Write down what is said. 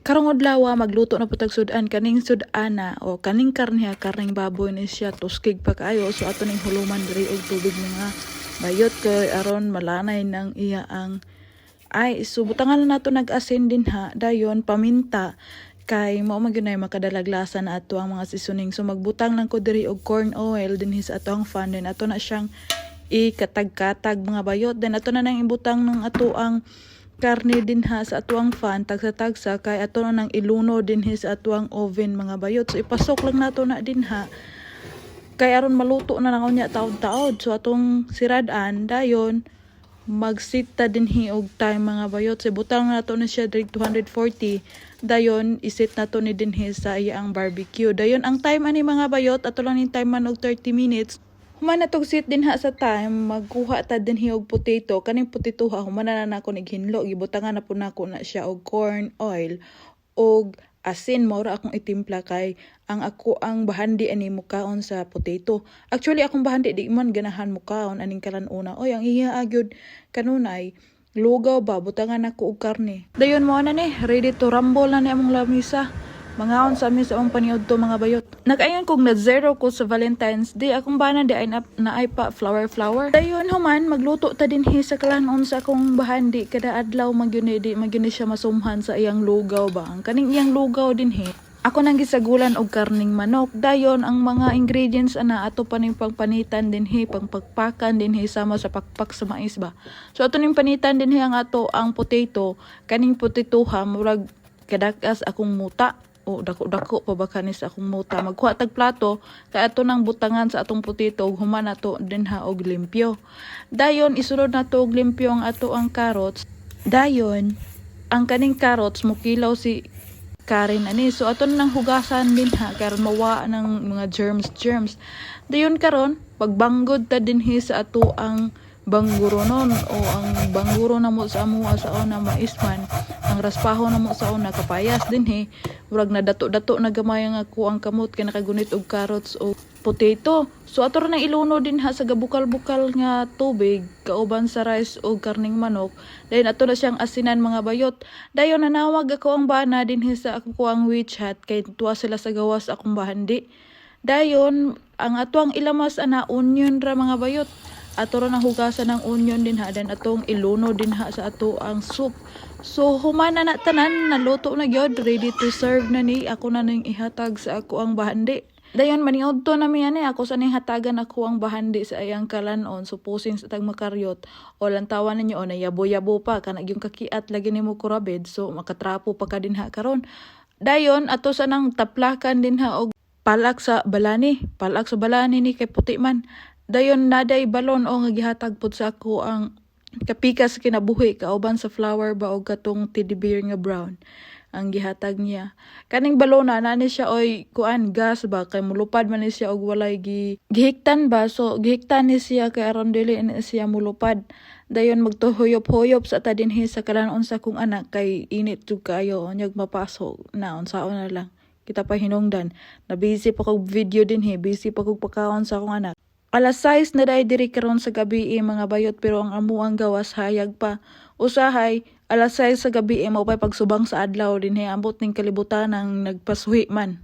Karong adlaw, magluto na pud tag sud-an. Kaning sud-ana o kaning karne ha, karneng baboy ni siya, tuskig pa kaayo, so ato ning huluman diri og tubig, mga bayot, kay aron malanay nang iya ang ay. So butangan na nato nag asin din ha, dayon paminta, kay mao man gyud nay makadalag lasa na ato ang mga seasoning. So magbutang lang ko diri og corn oil dinhi sa ato ang pan, then ato na siyang ikatag-katag, mga bayot. Then ato na nang ibutang ng ato ang karne dinha sa atuang pan, tagsa-tagsa, kay ato na nang iluno dinhi sa atuang oven, mga bayot. So ipasok lang nato na dinha kay aron maluto na lang unya taod-taod. So atong sirad-an, dayon mag-set ta dinhi og time, mga bayot. So butang nato na siya diri 240, dayon iset nato ni dinhi sa iyang barbecue. Dayon ang time ani, mga bayot, ato lang ning time man og 30 minutes. Human na set dinha sa time, magkuha ta dinhi og potato. Kaning potato ha, human na nako nighinlo, gibutangan na pud nako na siya og corn oil og asin. Mao ra akong itimpla kay ang ako ang bahandi ani mukaon sa potato. Actually, akong bahandi di man ganahan mukaon aning kalan-una. Oy, ang iya agyod kanunay lugaw ba, butangan nako og karne. Dayon mo na ni, ready to rumble na ni among lamisa. Mangaon sa mi sa among paniudto, mga bayot. Nag-ayon kog na zero ko sa Valentine's Day. Akong bana di ay na, ay pa flower flower. Dayon human magluto ta dinhi sa kalanon sa akong bahandi. Kada adlaw magyud di magyud siya masumhan sa iyang lugaw ba. Ang kaning iyang lugaw dinhi, ako nang gisagulan og karning manok. Dayon ang mga ingredients ana ato pa ning pangpanitan dinhi, pangpakpakan dinhi sama sa pakpak sa mais ba. So ato ning panitan dinhi ang ato ang potato. Kaning potato ha, murag kadakas akong muta o dako-dako pa ba kani sa akong muta. Magkuha tag plato kay ato nang butangan sa atong potato ug human nato dinha og limpyo. Dayon isulod nato og limpyo ang ato ang carrots. Dayon ang kaning carrots, mukilaw si Karen ani. So ato nang hugasan din ha karon mawa ng mga germs germs. Dayon karon pagbanggod ta dinhi sa ato ang bangguronon o ang bangguro namo sa amuha sa una, mais man ang raspahon namo sa una, kapayas dinhi. Murag nadato-dato na gamay ang ako ang kamot kay nakagunit og carrots o potato. So ato ra nang iluno dinha sa gabukal-bukal nga tubig kauban sa rice o karning manok. Dayon ato na siyang asinan, mga bayot. Dayon nanawag ako ang bana dinhi sa ako ang WeChat kay tuwa sila sa gawas akong bahandi. Dayon ang ato ang ilamas ana, onion ra, mga bayot. Ato ra nang hugasan ang onion dinha, then atong iluno dinha sa ato ang soup. So human na na tanan, naluto na gyud, ready to serve na ni. Ako na ning ihatag sa ako ang bahandi. Dayon maniudto na mi ani. Ako sa ning hatagan ako ang bahandi sa iyang kalanon. So pusing sa tag makaryot o lantawan ninyo o nayabo-yabo pa kana gyung kakiat lagi nimo kurabid, so makatrapo pa ka dinha karon. Dayon ato sa nang taplakan dinha og palak sa balani. Palak sa balani ni kay puti man. Dayon naday balon o nga gihatag pud sa ako ang kapikas kinabuhi kauban sa flower ba og katong teddy bear nga brown ang gihatag niya. Kaning balona na ni siya oy kuan gas ba, kay mulupad man ni siya og walay gi gihiktan ba. So gihiktan ni siya kay aron dili ni siya mulupad. Dayon magtuhuyop-huyop sa ta dinhi sa kalanon sa kong anak kay init jud kaayo, unyag mapasok na, unsaon na lang kita pa hinungdan na busy pa kog video dinhi, busy pa kog pakaon sa akong anak. Alas 6 na dahil diri karon sa gabi eh, mga bayot, pero ang amuang gawas hayag pa. Usahay alas 6 sa gabi eh, mao pay pagsubang sa adlaw dinhi, ambot ning kalibutan ang nagpasuhi man.